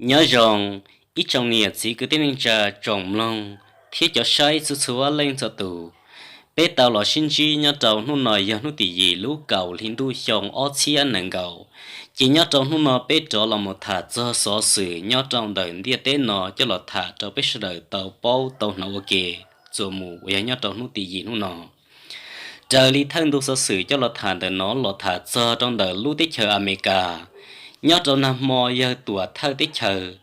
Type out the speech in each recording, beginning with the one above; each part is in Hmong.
Nyob zoo ib tsoom niam txiv kwv tij neej tsa, tsoom mloog thiab cov saib txhua txhua leej txhua tus. Peb tau los sib ntsib nyob rau hnub no yog hnub tim yim lub kaum hli ntuj xyoo ob txhiab nees nkaum. Ces nyob rau hnub no peb rov los mus tham txog xov xwm nyob rau ntawm ntiaj teb no coj los tham rau peb sawv daws tau paub tau hnov ua ke txuas mus uas yog nyob rau hnub tim yim hnub no. Raws li thawj ntu xov xwm coj los tham ntawm no los tham txog rau ntawm lub teb chaws Amelikas. Nyob rau nag hmo yawg tuam thawj teb chaws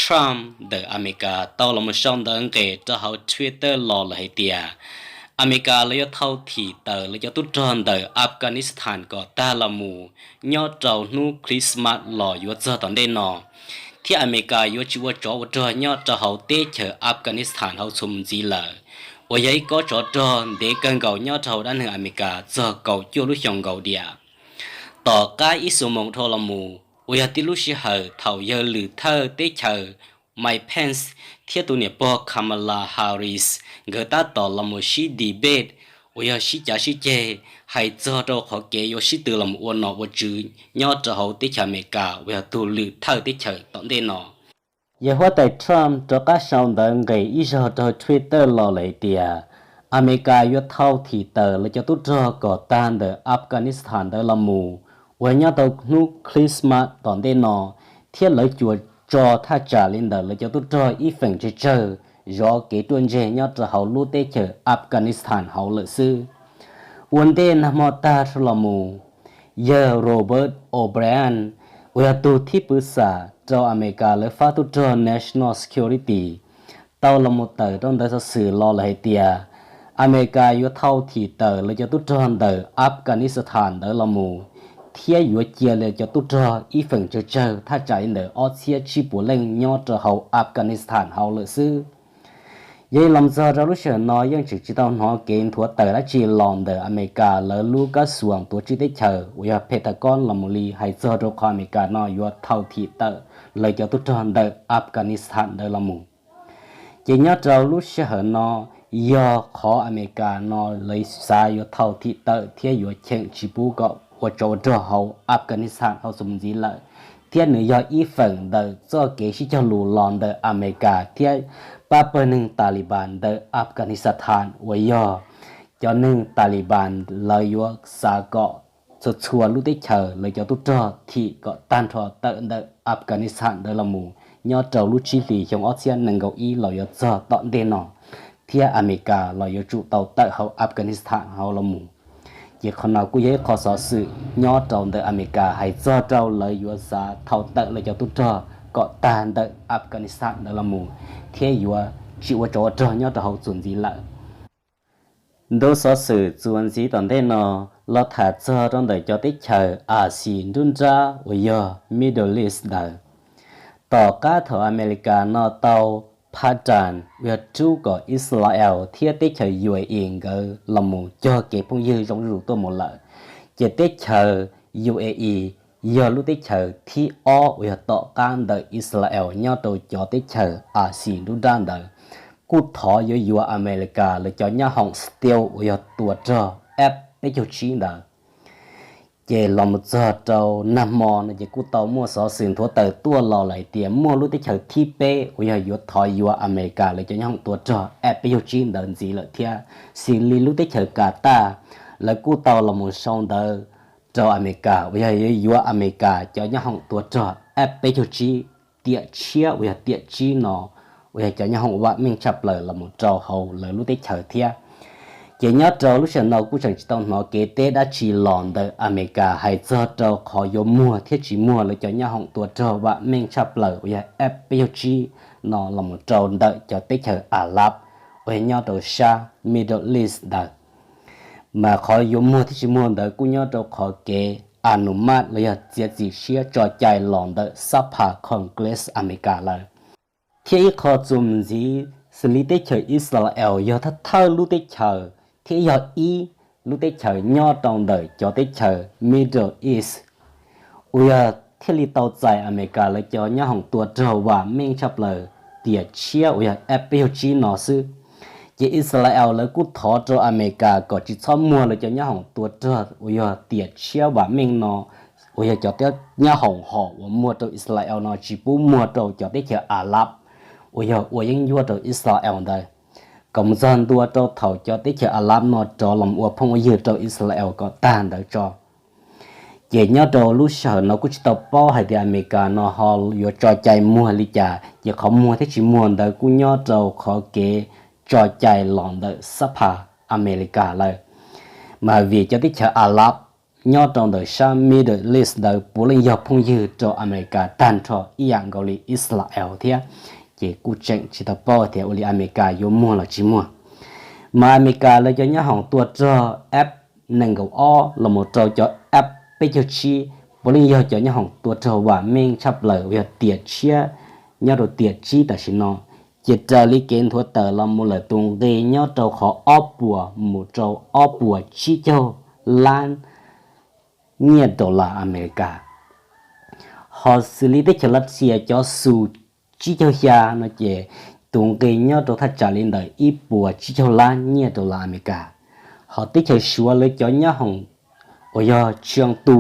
Trump ntawm Amelikas tau los mus sau ntawv nqes rau hauv Twitter los lawm hais tias Amelikas lawv yuav thau thim tawm lawv cov tub rog ntawm Afghanistan kom tag los mus nyob rau hnub Christmas los yuav txog tom ntej no, thiab Amelikas yuav tsis ua tsov ua rog nyob rau hauv teb chaws Afghanistan hauv txhua mus ntxiv lawm, uas yog ib kob tsov rog ntev kawg nkaus nyob rau hauv dab neeg Amelikas txog kaum cuaj lub xyoo nkaus diam. Tom qab ib xuab moos dhau los mus uas yog tib lub sij hawm thaum yawg lwm thawj teb chaws Mike Pence thiab tus niam pog Kamala Harris nkawd tab tom los mus sib debate uas yog sib cav sib ceg hais txog rau qhov kev yuav sib tw los mus ua nom ua tswv nyob rau hauv teb chaws Amelikas uas yog tus lwm thawj teb chaws tom ntej no. Yawg huab tais Trump rov qab sau ntawv nqes ib zaug rau Twitter los lawm hais tias Amelikas yuav thau thim tawm lawv cov tub rog kom tag ntawm Afghanistan ntawd los mus uas nyob rau hnub Christmas tom ntej no, thiab lawv cuam tso thaj tsam li ntawm lawv cov tub rog ib feem tsawg tsawg zov kev ruaj ntseg nyob rau hauv lub teb chaws Afghanistan hauv lawm xwb. Ua ntej nag hmo tag dhau los mus, yawg Robert O'Brien uas yog tus thib pwv xam rau Amelikas lawv fab tub rog National Security tau los mus tawm rau ntawv xov xwm los lawm hais tias Amelikas yuav thau thim tawm lawv cov tub rog ntawm Afghanistan ntawd los mus, thiab yuav cia lawv cov tub rog ib feem tsawg tsawg thaj tsam li ntawm ob txhiab tsib puas leej nyob rau hauv Afghanistan hauv lawm xwb. Yog li los txog rau lub sij hawm no yeej tseem tsis tau hnov kev nthuav tawm dab tsi los ntawm Amelikas lawv lub kab xuas tuav tswj teb chaws uas yog Pentagon los mus li hais txog rau qhov Amelikas no yuav thau thim tawm lawv cov tub rog ntawm Afghanistan ntawd los mus. Ces nyob rau lub sij hawm no yog qhov Amelikas no lawv xav yuav thau thim tawm thiab yuav cheem tsis pub kom ua tsov ua rog hauv Afghanistan hauv txuas mus ntxiv lawm, thiab nws yog ib feem ntawm txoj kev sib cog lus los ntawm Amelikas thiab pab pawg neeg Taliban ntawm Afghanistan uas yog cov neeg Taliban lawv yuav xav kom txhua txhua lub teb chaws lawv cov tub rog thim kom tag nrho tawm ntawm Afghanistan ntawd los mus nyob rau lub tsib hlis xyoo ob txhiab nees nkaum ib los yuav txog tom ntej no, thiab Amelikas los yuav tsum tau tawm hauv Afghanistan hauv los mus. Ces qhov no kuj yog ib qho xov xwm nyob rau ntawm Amelikas hais txog rau lawv yuav xav thau tawm lawv cov tub rog kom tag ntawm Afghanistan ntawd los mus, thiab yuav tsis ua tsov ua rog nyob rau hauv txuas ntxiv lawm. Ntu xov xwm txuas ntxiv tom ntej no los tham txog rau ntawm cov teb chaws Asia nruab nrab uas yog Middle East ntawd. Tom qab thaum Amelikas no tau phab ras uas yog rub kom Israel thiab teb chaws U A E nkawd los mus cog kev phooj ywg zoo zuj zus tuaj mus lawm, ces teb chaws U A E yog lub teb chaws thib ob uas yog tom qab ntawm Israel nyob rau cov teb chaws Asia nruab nrab ntawd, kuj thov yuav yuav Amelikas lawv cov nyab hoom stealth uas yog tua rog F peb caug tsib ntawd. Ces los mus txog rau nag hmo no ces kuj tau muaj xov xwm nthuav tawm tuaj los lawm hais tias muaj lub teb chaws thib peb uas yog yuav thov yuav Amelikas lawv cov nyab hoom tua rog F peb caug tsib ntawd ntxiv lawm thiab. Xws li lub teb chaws Kataj, lawv kuj tau los mus sau ntawv rau Amelikas uas yog yuav yuav Amelikas cov nyab hoom tua rog F peb caug tsib tiam tshiab uas yog tiam tsib no, uas yog cov nyab hoom vam meej tshaj plaws los mus rau hauv lawv lub teb chaws thiab. Ces nyob rau lub sij hawm no kuj tseem tsis tau hnov kev teb dab tsi los ntawm Amelikas hais txog rau qhov yuav muag thiab tsis muag lawv cov nyab hoom tua rog vam meej tshaj plaws uas yog F peb caug tsib no los mus rau ntawm cov teb chaws Arab uas yog nyob rau sab Middle East ntawd. Mas qhov yuav muag thiab tsis muag ntawd kuj nyob rau qhov kev anumad los yog txiav txim siab tso cai los ntawm Xab Phas Congress Amelikas lawm. Thiab ib qho txuas mus ntxiv, xws li teb chaws Israel yog thawj thawj lub teb chaws thiab yog ib lub teb chaws nyob rau ntawm cov teb chaws Middle East uas yog thiaj li tau txais Amelikas lawv cov nyab hoom tua rog vam meej tshaj plaws tiam tshiab uas yog F peb caug tsib no xwb. Ces Israel lawv kuj thov rau Amelikas kom tsis txhob muag lawv cov nyab hoom tua rog uas yog tiam tshiab vam meej no uas yog cov teb nyab hoom hom uas muag rau Israel no tsis pub muag rau cov teb chaws Arab uas yog ua yeeb ncuab rau Israel ntawd, kom mus txog ntua rau thaum cov teb chaws Arab no rov los ua phooj ua ywg rau Israel kom tag ntawd tso. Ces nyob rau lub sij hawm no kuj tsis tau paub hais tias Amelikas no ho yuav tso cai muag li cas, ces qhov muag thiab tsis muag ntawd kuj nyob rau qhov kev tso cai los ntawm xab phas Amelikas lawm. Mas vim cov teb chaws Arab nyob rau ntawm sab Middle East ntawd puav leej yog phooj ywg rau Amelikas tag nrho ib yam nkaus li Israel thiab, ces kuj tseem tsis tau paub tias ua li Amelikas yuav muag los tsis muag. Mas Amelikas lawv cov nyab hoom tua rog F nees nkaum ob los mus rau cov F peb caug tsib puav leej yog cov nyab hoom tua rog vam meej tshaj plaws uas yog tiam tshiab nyob rau tiam tsib tam sim no, ces raws li kev nthuav tawm los mus lawm tus nqi nyob rau qhov ob puas mus rau ob puas tsib caug lab nyiaj dollar Amelikas. Ho xws li teb chaws Lav Xias cov xus tsib caug xya no ces tus nqi nyob rau thaj tsam li ntawm ib puas tsib caug lab nyiaj dollar Amelikas. Ho teb chaws Suav lawv cov nyab hoom uas yog tshiab tu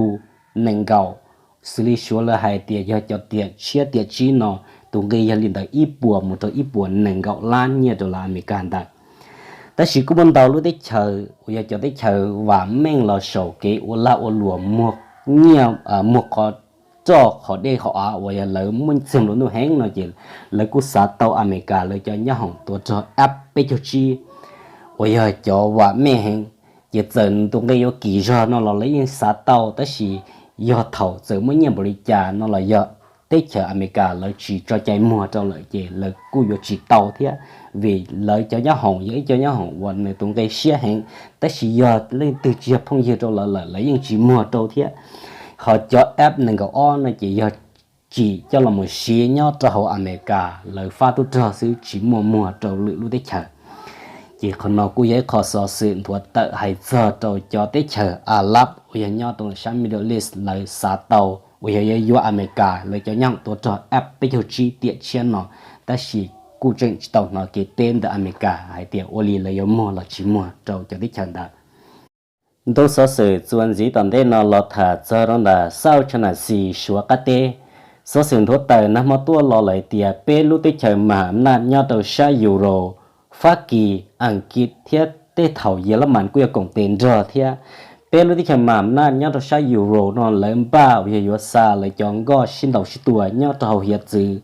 nees nkaum, xws li Suav lawv hais tias yog cov tiam tshiab tiam tsib no, tus nqi yog li ntawm ib puas mus rau ib puas nees nkaum lab nyiaj dollar Amelikas ntawd. Tab sis kuj muaj ntau lub teb chaws uas yog cov teb chaws vam meej los saum kev ua lag ua luam muag nyiaj, muag qhov roj qhov dej qhov av uas yog lawv muaj txiag nplua nuj heev no ces lawv kuj xav tau Amelikas lawv cov nyab hoom tua rog F peb caug tsib uas yog cov vam meej heev. Ces txawm tus nqi yuav kim zog no los lawv yeej xav tau, tab sis yog thaum txawm muaj nyiaj npaum li cas no los yog teb chaws Amelikas lawv tsis tso cai muag rau lawm ces lawv kuj yuav tsis tau thiab, vim lawv cov nyab hoom yog ib cov nyab hoom uas nws tus nqi siab heev, tab sis yog leej twg tsis yog phooj ywg rau lawv lawm lawv yeej tsis muag rau thiab. Ho cov F nees nkaum ob no ces yog tsim coj los mus siv nyob rau hauv Amelikas lawv fab tub rog xwb, tsis muaj muag rau lwm lub teb chaws. Ces qhov no kuj yog ib qho xov xwm nthuav tawm hais txog rau cov teb chaws Arab uas yog nyob rau sab Middle East lawv xav tau uas yog yuav yuav Amelikas lawv cov nyab hoom tua rog F peb caug tsib tiam tshiab no, tab sis kuj tseem tsis tau hnov kev teb ntawm Amelikas hais tias ua li lawv yuav muag los tsis muag rau cov teb chaws ntawd. Ntu xov xwm txuas ntxiv tom ntej no los tham txog rau ntawm South China Sea Suav qab teb. Xov xwm nthuav tawm nag hmo tuaj los lawm tias peb lub teb chaws mas naj nyob rau sab Europe, Fab Kis, Aas Kiv thiab tej thaum Yas Las Mas kuj yog koom tes nrog thiab. Peb lub teb chaws mas naj nyob rau sab Europe no lawv npaj uas yog yuav xa lawv cov nkoj sib ntaus sib tua nyob rau hauv hiav txwv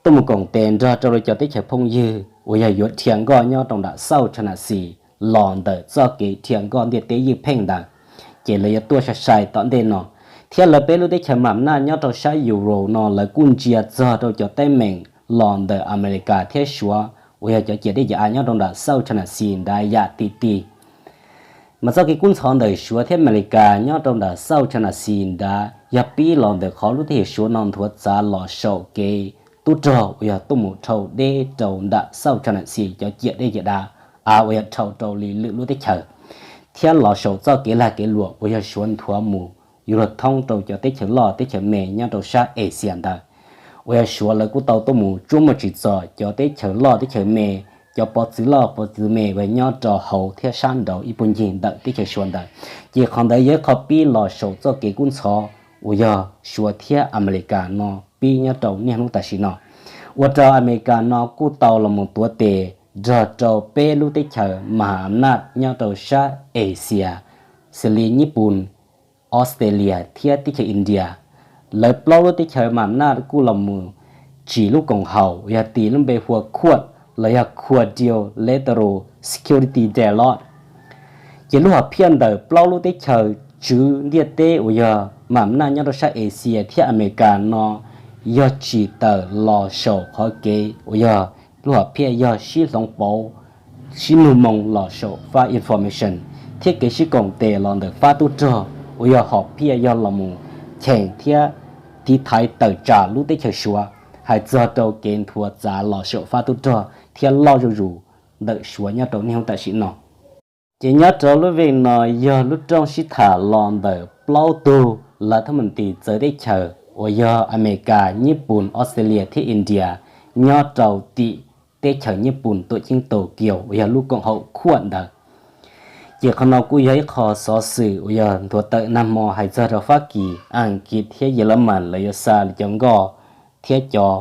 tuaj mus koom tes nrog rau lawv cov teb chaws phooj ywg uas yog yuav dhia nkoj nyob rau nram South China Sea los ntawm txoj kev dhia nkoj ntiaj teb ywj pheej ntawd, ces lawv yuav tuaj sai sai tom ntej no. Thiab lawv peb lub teb chaws mas naj nyob rau sab Europe no lawv kuj ntsia txog rau cov teeb meem los ntawm Amelikas thiab Suav uas yog cov ciam teb ciam av nyob rau nram South China Sea ntawd yam ti ti. Mas txoj kev kub ntxhov ntawm Suav thiab Amelikas nyob rau nram South China Sea ntawd yog pib los ntawm qhov lub teb chaws Suav no nthuav txav los saum kev tub rog uas yog tuaj mus dhau deb rau nram South China Sea cov ciam dej ciam dav av uas yog dhau rau li lwm lub teb chaws, thiab los saum txoj kev lag kev luam uas yog Suav nthuav mus yuav luag thoob rau cov teb chaws loj teb chaws me nyob rau sab Asia ntawd, uas yog Suav lawv kuj tau tuaj mus tsuab muaj tsim txom cov teb chaws loj teb chaws me, cov pov txwv loj pov txwv me uas nyob rau hauv thiab sab nraud ib puag ncig ntawm teb chaws Suav ntawd. Ces qhov ntawd yog ib qho pib los saum txoj kev kub ntxhov uas yog Suav thiab Amelikas no pib nyob rau niaj hnub tam sim no, ua rau Amelikas no kuj tau los mus tuav tes nrog rau peb lub teb chaws mas naj nyob rau sab Asia, xws li Nyij Pooj, Australia thiab teb chaws India. Lawv plaub lub teb chaws mas naj kuj los mus tsim lub koom haum yog tis lub npe hu ua Quad los yog Quadrilateral Security Dialogue. Ces lub hom phiaj ntawm plaub lub teb chaws tswv ntiaj teb uas yog mas naj nyob rau sab Asia thiab Amelikas no yog tsim tawm los saum qhov kev uas yog lub hom phiaj yog sib hloov pauv, sib nug moo los saum fab information, thiab kev sib koom tes los ntawm fab tub rog uas yog hom phiaj yog los mus cheem thiab tiv thaiv tawm tsam lub teb chaws Suav, hais txog rau kev nthuav txav los saum fab tub rog thiab loj zuj zus ntawm Suav nyob rau niaj hnub tam sim no. Ces nyob rau lub vij no yog lub rooj sib tham los ntawm plaub tug lav thab mus tis txawv teb chaws uas yog Amelikas, Nyij Pooj, Australia thiab India nyob rau tim teb chaws Nyij Pooj tuam ceeb Tokyo uas yog lub koom haum Quad ntawd. Ces qhov no kuj yog ib qho xov xwm uas yog nthuav tawm nag hmo hais txog rau Fab Kis, Askiv thiab Yelemas lawv yuav xa li cov nkoj thiab cov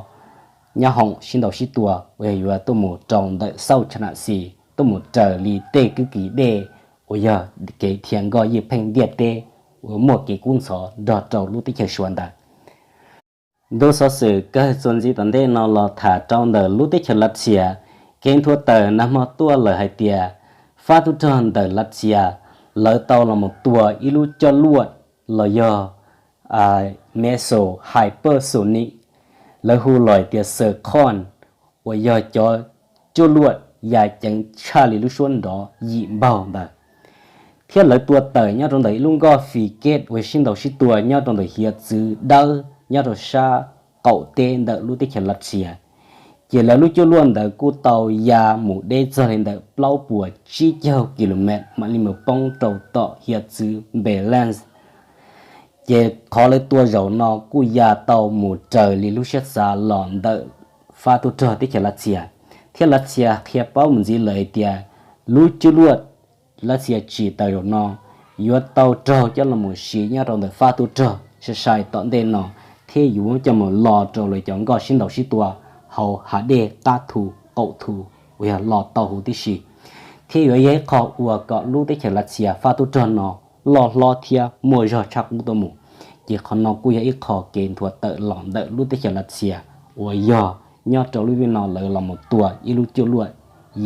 nyab hoom sib ntaus sib tua uas yog yuav tuaj mus rau ntawm South China Sea, tuaj mus raws li tej kwj kis dej uas yog kev dhia nkoj ywj pheej ntiaj teb uas muaj kev kub ntxhov nrog rau lub teb chaws Suav ntawd. Ntu xov xwm kawg txuas ntxiv tom ntej no los tham rau ntawm lub teb chaws Lav Xias. Kev nthuav tawm nag hmo tuaj lawm hais tias fab tub rog ntawm Lav Xias lawv tau los mus tua ib lub coj luaj los yog missile hypersonic, lawv hu los tias Zircon, uas yog cov coj luaj ya ceev tshaj li lub suab nrov yim npaug ntawd, thiab lawv tua tawm nyob rau ntawm ib lub nkoj frigate uas sib ntaus sib tua nyob rau ntawm hiav txwv dawb nyob rau sab qaum teb ntawm lub teb chaws Lav Xias. Ces lawv lub coj luaj ntawd kuj tau ya mus deb txog li ntawm plaub puas tsib caug kilomev mam li mus poob rau tom hiav txwv Belarus. Ces qhov lawv tua zaum no kuj ya tau mus raws li lub siab xav los ntawm fab tub rog teb chaws Lav Xias, thiab Lav Xias qhia paub mus ntxiv lawm hais tias lub coj luaj Lav Xias tsim tawm zaum no yuav tau raug coj los mus siv nyob rau ntawm fab tub rog sai sai tom ntej no, thiab yuav muab coj mus lo rau lawv cov nkoj sib ntaus sib tua hauv hav dej qab thu qaum thu uas yog lo tau huv tib si, thiab yuav yog ib qho ua kom lub teb chaws Lav Xias fab tub rog no loj hlob thiab muaj zog tshaj qub tuaj mus. Ces qhov no kuj yog ib qho kev nthuav tawm los ntawm lub teb chaws Lav Xias uas yog nyob rau lub vij no lawv los mus tua ib lub coj luaj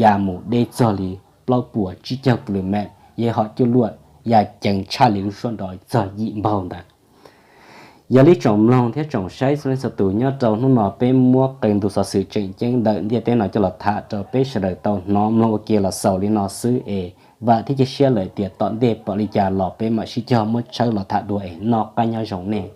ya mus deb txog li plaub puas tsib caug kilomev, yog hom coj luaj ya ceev tshaj li lub suab nrov txog yim npaug ntawd. Yog li tsoom mloog thiab tsoom saib txhua leej txhua tus, nyob rau hnub no peb muab qee ntu xov xwm tseem ceeb ntawm ntiaj teb no coj los tham rau peb sawv daws tau hnov mloog ua ke los xaus li no xwb es vam thiab cia siab lawm tias tom ntej pom li cas los peb mam sib cog muab tshawb los tham dua es noj qab nyob zoo nej.